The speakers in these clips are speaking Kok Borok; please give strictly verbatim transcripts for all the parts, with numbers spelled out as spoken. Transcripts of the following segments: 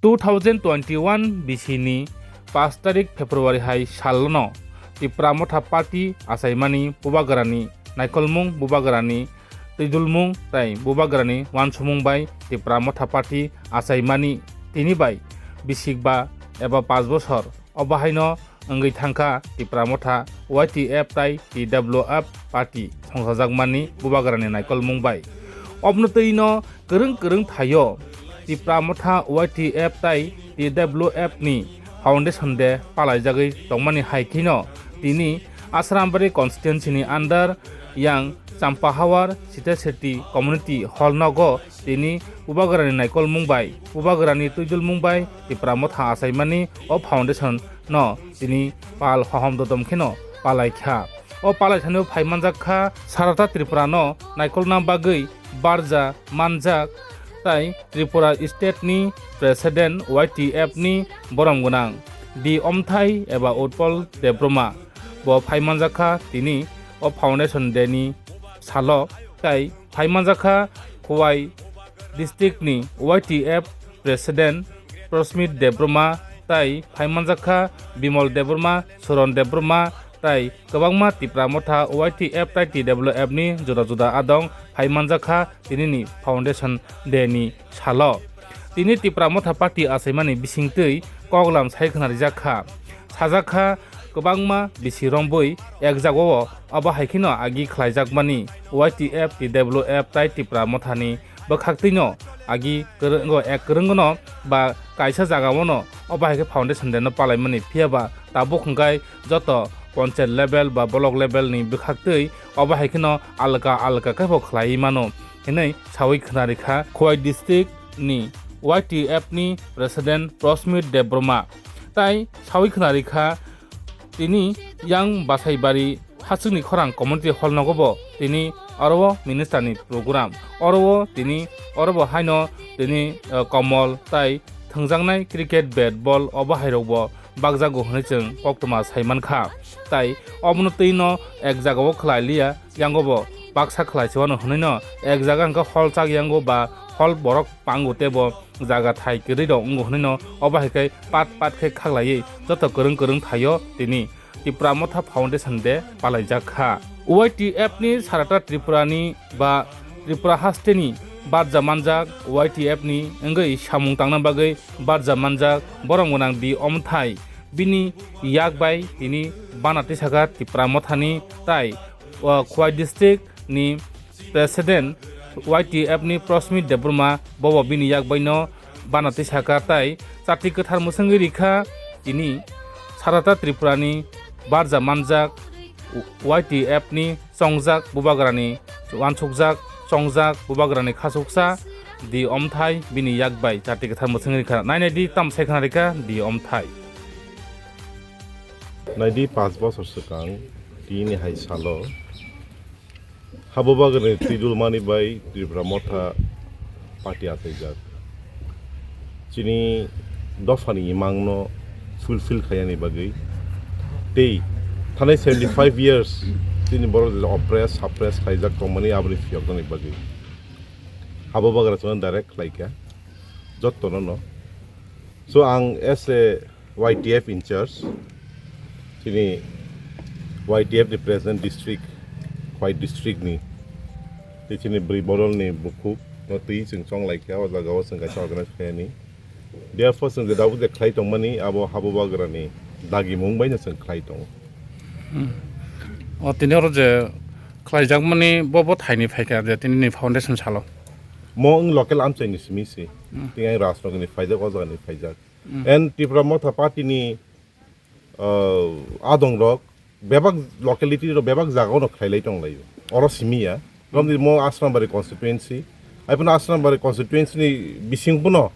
Two thousand twenty-one bisini pash tarik February hai salono Tipra Motha Party achaimani bubagrani naikolmung, bubagrani twijlmung tei bubagrani uansukmung bai Tipra Motha Party achaimani tini bai bisikba eba pash bosor. Obo haino wngwi thangkha Tipra Motha Y T F tai T W F party songchajakmani bubagrani naikolmung bai. Obwno twino kwrwng kwrwng thaio Tipra Motha Y T F tai T W F ni foundation day palaijagwi tongmani hai kheno tini Asrambari constituency ni under yang Champahawar, Sitasetti community hall nogo tini bubagrani naikolmung bai, bubagrani twijlmung bai Tipra Motha achaimani o foundation no tini pal hohom dodom kheno palaikha. O palaithani phai manjak kha Sarata Tripura no naikolna bagwi barja manjak tai Tripura state ni president Y T F ni borom gwnang D Omthai eba Utpal Debbarma. Bo phai manjak kha tini o foundation day ni salo tai phai manjak kha Khowai district ni Y T F president Prosmit Debbarma tai phai manjak kha Bimal Debbarma, Suron Debbarma tai kwbangma Tipra Motha Y T F tai T W F ni juda juda adong phai manjak kha tinini foundation day ni salo. Tini Tipra Motha Party achaimani bisingtwi koklam sai khwna rijak kha. Sajak kha kwbangma bisi rombwi ek jagao obo hai kheno agi khlaijakmani Y T F T W F tai Tipra Mothani bwkhaktwino agi kwrwngo ek kwrwngono ba kaisa jagaono obo hai khe foundation day no palaimani, phiya ba tabuk hwnkhe joto panchayat level ba block level ni bwkhaktwi obo hai kheno alka alka khe bo khlaiwi mano hinwi sawi khwna rikha Khowai district ni Y T F ni president Prosmit Debbarma tai sawi khwna rikha tini yang Basaibari Hachwkni khorang community hall nogo bo tini oro o minister ni program. Oro o tini oro bo haino tini, eh, komol tai thwngjaknai cricket, bat, ball obo hai rok bo bakjago hwnwi chwng koktwma sai mankha. Tai obono twi no ek jaga o khlai liya, yango bo baksa khlai se wano hwnwi no ek jaga hwnkhe hall chak yango ba hall borok pango tebo jaga thai kwrwi rok wngo hwnwi no obo hai khe pat pat khe khaklaiwi joto kwrwng kwrwng thaio tini. Tipra Motha Foundation Day palaijak kha. Y T F ni Sarata Tripura ni ba Tripura haste ni barja manjak Y T F ni wngwi samung tangna bagwi barja manjak borom gwnang D Omthai bini yak bai tini bana tisaka Tipra Motha ni tai, o, Khowai district ni president Y T F ni Prosmit Debbarma bobo bini yak bai no bana tisaka tai chati kwthar mwswngwi rikha tini Sarata Tripura ni barja manjak Y T F ni chongjak bubagrani uansukjak chongjak bubagrani khasuksa D Omthai bini yak bai chati kwthar mwswngwi rikha. Nainai di tam sai khwna rikha D Omthai. Naidi panch bosor swkang tini hai salo Habubagrani twijlmani bai Tripura Motha Party achaijak. Chini dophani imangno fulfill khaiyani bagwi tei thanai seventy five years chini borok je oppress, suppress khaijak tongmani aboni phiyoknani bagwi Habubagra chwngno direct khlaikha jottono no. So ang as a Y T F in charge, chini Y T F ni president district, Khowai district ni, tei chini bwrwi bodol ni bukhuk no twi chwng chong lai kha, o jaga o chwng kaisa organize khaiyani. Therefore, chwng je dabu je khlai tongmani, abo Habubagra ni dagimung bai no chwng khlai tongo. Hmm. O tini oro je khlaijakmani bo, bo thaini phaikha je tini ni foundation salo. Mo wng local amchai ni simi se. Hmm. Tini ang Rajnagar ni phaijak, o jaga ni phaijak. Hmm. And Tipra Motha Party ni, uh, adong rok bebak locality rok bebak jaga o no khlai lai tong lai. Oro simi ya. Romdi mo Asrambari constituency. Ai pono Asrambari constituency ni bising pono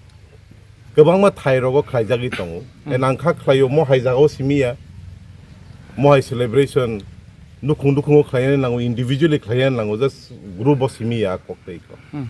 kwbangma thai rogo khlaijagwi tongo. Hmm. E nangkha khlaio mo hai jagao simi ya. Mo hai celebration nukhung nukhungo khlaina nango, individually khlaina nango, just group o simi ya kok tei kok. Hmm.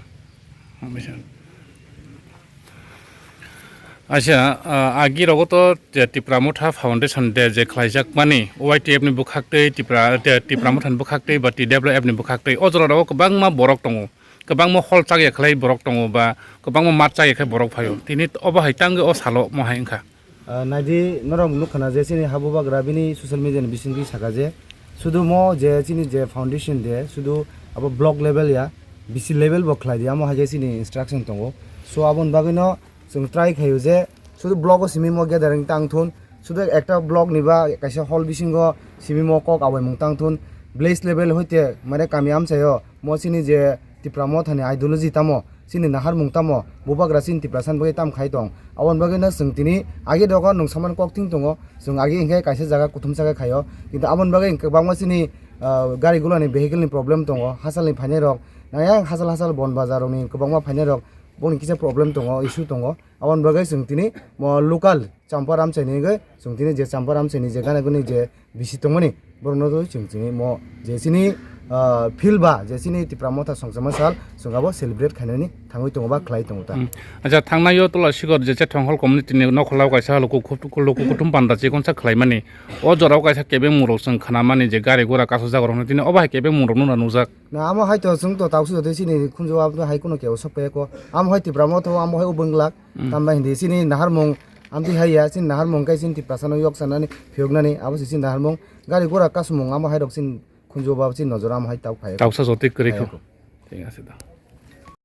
Acha, ah, agi rogo to je Tipra Motha Foundation Day je khlaijak mani, Y T F ni bwkhak tei Tipra, te-, Tipra Motha ni bwkhak tei ba T W F ni bwkhak tei, o jora rogo kwbangma borok tongo. kwbangma hol chakya khlai borok tongo ba kwbangma mat chakya khe borok phaio. Tini obo hai tangwi o salo mo hai wngkha. Ah, naidi norok nukha na je chini habubagra bini social media ni bisingtwi saka je sudu mo je chini je foundation de sudu abo block level ya, B C level bo khlai di, amo hai khe chini instruction tongo. So aboni bagwi no chwng try khaio je sudu block o simi mo gathering tang thun, sudu ekta block ni ba kaisa hall bisingo simi mo kok abai mung tang thun, village level hoite mane kami amchaio mo chini je Tipra Motha ni ideology tamo, chini naharmung tamo, bubagra chini Tiprasa ni bagwi tam khai tong. Aboni bagwi no chwng tini age dogo nwng samani kok thing tongo, chwng age hinkhe kaisa jaga kuthumsa khe khaio. Kintu aboni bagwi kwbangma chini, ah, gari gula ni vehicle ni problem tongo, hachal ni phainai rok, nang yang hachal hachal bon bazar rok ni kwbangma phainai rok, boni kisa problem tongo, issue tongo. Aboni bagwi chwng tini mo local Champa Ramchaini wngwi chwng tini je Champa Ramchaini je gana guni je bisi tongmani borokno twi chwng tini mo je chini, ah, field ba je chini Tipra Motha songchakma sal chwng abo celebrate khainani thangwi tongo ba khlai tongo ta. Hmm. Acha, thangnai o Tula Sikor je Chethong Hall community ni nokhola o kaisa luku khut-, luku kuthum panda chikonsa khlaimani o jorao kaisa kebeng murok chwng khnamani je gari gura kasujak rokno tini obo hai kebeng murokno nukjak. Na amo hai to chwng to tausi jotoi chini khunju abo hai kuno kebo sok paya ko. Amo hai Tipra Motha o amo hai o bwnglak. Hmm. Tambai hindi chini naharmung amtwi hai ya, chini naharmung khe chini Tiprasa no yok sanani phiyok nani abo se chini naharmung. Gari gura kasumung amo hai rok chini khunju ba chini nojor amo hai tau phai. Tausa jotoi kwrwi kho. Hai ko. Thik ase da.